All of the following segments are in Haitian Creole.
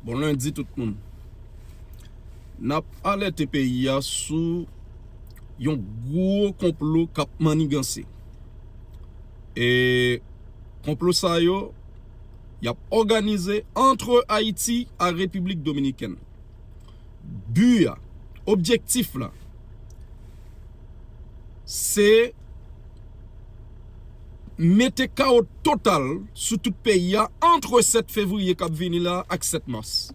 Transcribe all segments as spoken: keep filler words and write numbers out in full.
Bon lendi tout moun. N ap alète peyi a sou yon gwo konplo k ap manniganse. E konplo sa yo, y ap òganize antre Ayiti a Repiblik Dominikèn. Bi a, objektif la, se mete kawo total sou tout peyi a antre sèt fevriye k ap vini la ak sèt mas.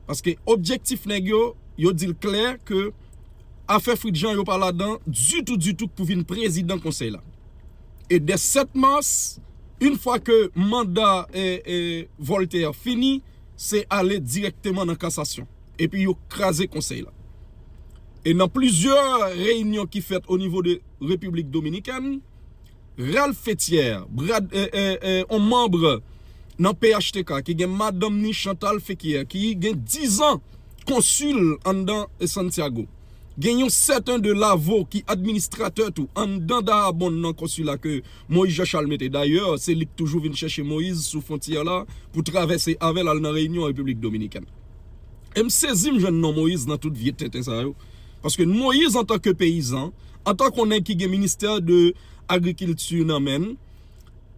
Paske objektif nèg yo, yo di l klè ke afè Fritz Jean yo pa ladan ditou, ditou pou vin prezidan konsèy la. E dè sèt mas, yon fwa ke manda e, e, Voltaire fini, se ale dirèkteman nan kasasyon. Epi yo kraze konsèy la. E nan plizyè reyinyon ki fèt o nivo de Repiblik Dominikèn, Ralph Fethière, brad, e, e, e, yon manm nan P H T K, ki gen madanm ni Chantal Fethière, ki gen dizan konsil anndan Santiago. Gen yon sèten de Lavo ki administratè tou anndan Dahabon nan konsila ke Moïse Jean Charles mete. Dayè, se li k toujou vin chèche Moïse sou fwontyè la pou travèse avè l al nan reyinyon Repiblik Dominikèn. E m sezi m jwenn non Moïse nan tout vye tenten sa yo. Paske Moïse, antanke peyizan, antanke yon nèg ki gen ministè de agrikilti nan men l,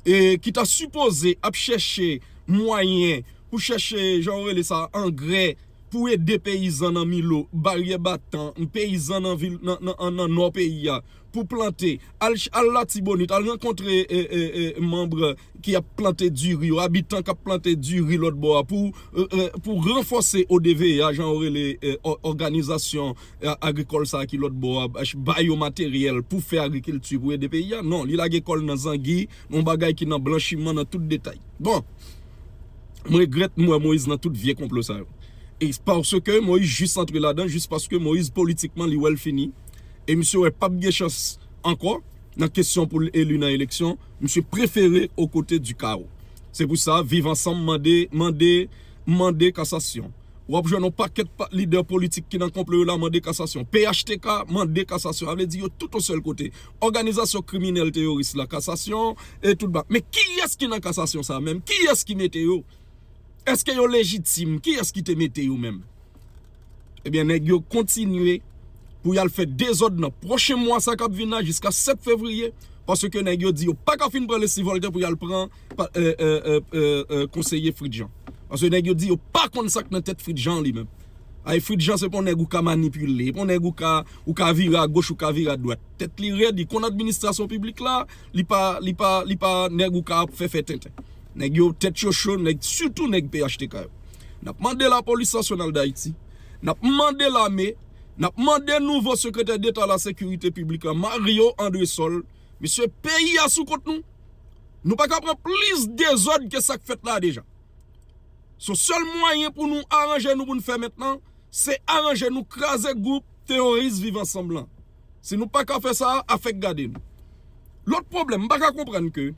e ki ta sipoze ap chèche mwayen pou chèche, jan yo rele sa, angrè, pou ede peyizan nan Milo, Baryè Batan, peyizan nan vil, nan, nan, nan, nan nò peyi a, pou plante, al, al Latibonit, al rankontre e, e, e, manm ki ap plante diri yo, abitan k ap plante diri lòt bò a, pou, e, e, pou ranfòse O D V A, jan yo rele e, òganizasyon e, agrikòl sa a ki lòt bò a, ba yo materyèl pou fè agrikilti, pou ede peyi a. Non, li lage kò l nan zangi, yon bagay ki nan blanchiman nan tout detay. Bon, m regrèt m wè Moïse nan tout vye konplo sa yo. E paske Moïse jis antre ladan, jis paske Moïse politikman li wè l fini. E misye wè p ap gen chans ankò nan kesyon pou l eli nan eleksyon. Misye prefere o kote di kawo. Se pou sa, Viv Ansanm mande, mande, mande kasasyon. W ap jwenn yon pakèt lidè politik ki nan konplo yo la mande kasasyon. P H T K mande kasasyon. Sa vle di yo tout yon sèl kote. Òganizasyon kriminèl teyoris la, kasasyon, e tout ba. Men kiyès ki nan kasasyon sa menm? Kiyès ki mete yo? Èske yo lejitim? Kiyès ki te mete yo menm? Ebyen, nèg yo kontinye pou y al fè dezòd nan pwochen mwa sa k ap vin la, jiska sèt fevriye, paske nèg yo di yo pa ka fin pran Leslie Voltaire pou y al pran pa- e, e, e, e, e, konseye Fritz Jean. Paske nèg yo di yo pa konn sa k nan tèt Fritz Jean li menm. Ay, Fritz Jean se pa yon nèg ou ka manipile, pa yon nèg ou ka, ou ka vire agoch, ou ka vire adwat. Tèt li rèd, li konn administrasyon piblik la, li pa, li pa, li pa nèg ou ka ap fè fè tenten. Nèg yo tèt yo cho, nèg, sitou nèg P H T K yo. N ap mande Lapolis Nasyonal d Ayiti, n ap mande lame, n ap mande nouvo sekretè deta la sekirite piblik la, Mario Andrésol, mesye, peyi a sou kont nou. Nou pa ka pran plis dezòd ke sa k fèt la deja. So, sèl mwayen pou nou aranje nou pou n fè mentnan, se aranje nou kraze gwoup teyoris Viv Ansanm lan. Si nou pa ka fè sa, afèk gade nou. Lòt pwoblèm, m pa ka konprann ke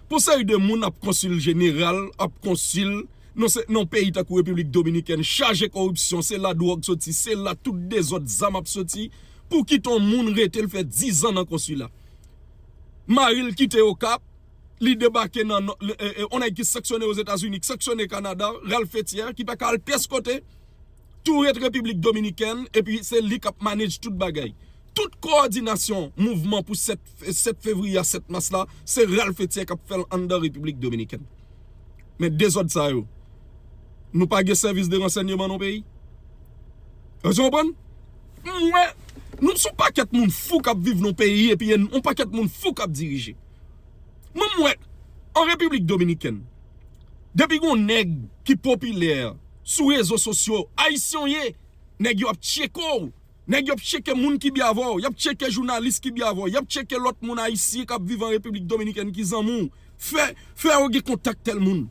pou seri de moun ap konsil jeneral, ap konsil nan se- nan peyi tankou Repiblik Dominikèn, chaje kòripsyon, se la dwòg soti, se la tout dezòd zam ap soti, pou kite yon moun rete l fè dizan nan konsila. Mari l kite Okap, li debake nan, nan, e, e, yon nèg ki sanksyone Ozetazini, ki sanksyone Kanada, Ralph Fethière, ki pa ka al pyès kote, tou ret Repiblik Dominikèn, epi se li k ap manage tout bagay. Tout kowòdinasyon mouvman pou sèt, sèt fevriye a sèt mas la, se Ralph Fethière k ap fè l anndan Repiblik Dominikèn. Men dezòd sa yo, nou pa gen sèvis de ransèyman nan peyi? Èske w konprann? M wè, nou se yon pakèt moun fou k ap viv nan peyi, epi yon pakèt moun fou k ap dirije. Mwen, m wè, an Repiblik Dominikèn, depi gon nèg ki popilè sou rezo sosyo, ayisyen w ye, nèg yo ap tcheke w, nèg yo ap tcheke moun ki byen avè w, y ap tcheke jounalis ki byen avè w, y ap tcheke lòt moun ayisyen k ap viv an Repiblik Dominikèn ki zanmi w. Fè, fè yo gen kontak tèl moun.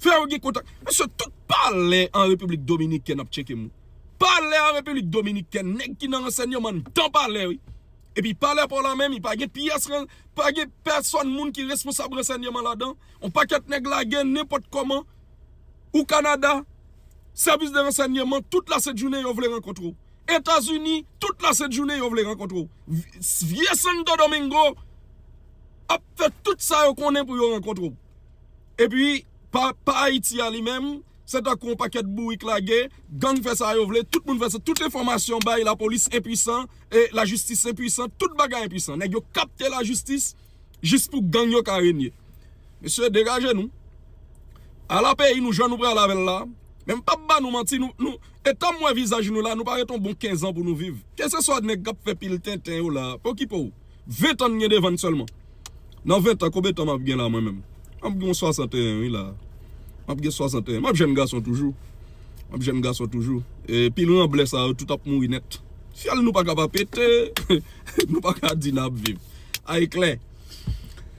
Fè yo gen kontak. Mesye, tout palè an Repiblik Dominikèn ap tcheke moun. Palè an Repiblik Dominikèn, nèg ki nan ransèyman nan palè, wi. Epi palè pa w la menm, li pa gen pyès ran-, pa gen pèsòn moun ki responsab ransèyman ladan. Yon pakèt nèg lage nenpòt kòman. Ou Kanada, sèvis de ransèyman, tout lasent jounen yo vle rankontre w. Etazini, tout lasent jounen yo vle rankontre w. Vye Santo Domingo ap fè tout sa yo konnen pou yo rankontre w. Epi, pa, pa Ayiti a li menm, se tankou yon pakèt bourik lage, gang fè sa yo vle, tout moun fè sa, tout enfòmasyon bay lapolis enpwisan, e lajistis enpwisan, tout bagay enpwisan. Nèg yo kapte lajistis jis pou gang yo ka renye. Mesye, degaje nou. Ala peyi nou, jan nou pral avè l la. Men m p ap ba nou manti, nou, nou, etan m wè vizaj nou la, nou pa ret yon bon kenz an pou nou viv. Kèlkeswa nèg k ap fè pil tenten yo la, pa okipe w. Ven tan n gen devan n sèlman. Nan ven tan, konbyen tan m ap gen la mwen menm? M ap gen yon swasanteyen, wi la. M ap gen swasanteyen. M ap jèn gason toujou. M ap jèn gason toujou. E pil ranblè sa yo, tout ap mouri nèt. Fyèl nou pa ka pa pete. Nou pa ka di n ap viv. Ay klè.